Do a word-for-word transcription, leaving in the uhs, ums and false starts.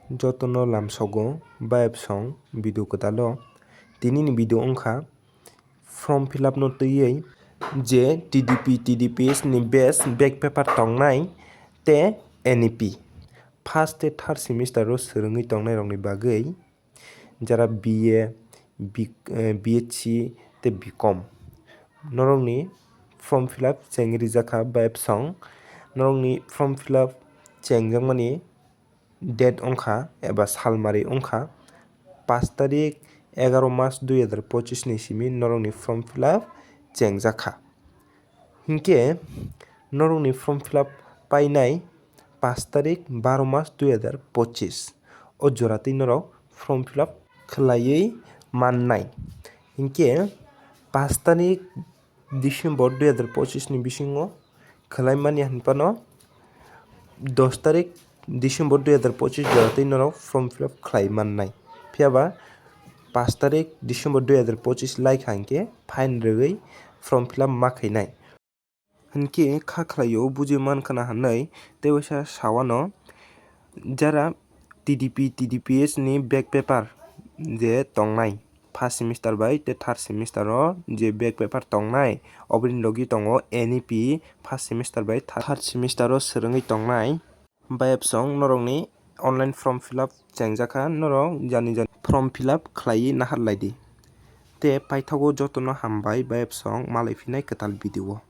Jotono lamsogo bayapsong video kwtalo. Tinini video wngkha form fill up no twiwi je T D P, T D P S ni best back paper tongnai te N E P first tei third semester o swrwngwi tongnai rokni bagwi jara B A, B-, eh, B S C tei B com. Norokni form fill up chengwi rijak kha bayapsong. Norokni form fill up chengjakmani date wngkha eba salmari wngkha pash tarik egaro mas dui hazar pochis ni simi norokni form fill up chengjak kha. Hinkhe norokni form fill up painai pash tarik baro mas dui hazar pochis o joratwi norok form fill up khlaiwi mannai. Hinkhe pash tarik December dui hazar pochis ni bisingo khlai mani hinphano dos tarik December dui hazar pochis joratwi norok form fill up khlai mannai. Phiyaba pash tarik December dui hazar pochis lai kha hinkhe fine rwgwi form fill up ma khainai. Hinkhe kha khlaio buji mankha na hinwi tei waisa sawano jara T D P, T D P S ni back paper je tongnai first semester bai tei third semester o je back paper tongnai oboni logi tongo N E P first semester bai third semester o swrwngwi tongnai. Bayapsong norokni online form fill up chengjak kha, norok jani jani form fill up khlaiwi nahar lai di. Tei paithago jotono hambai bayapsong malai phinai kwtal video o.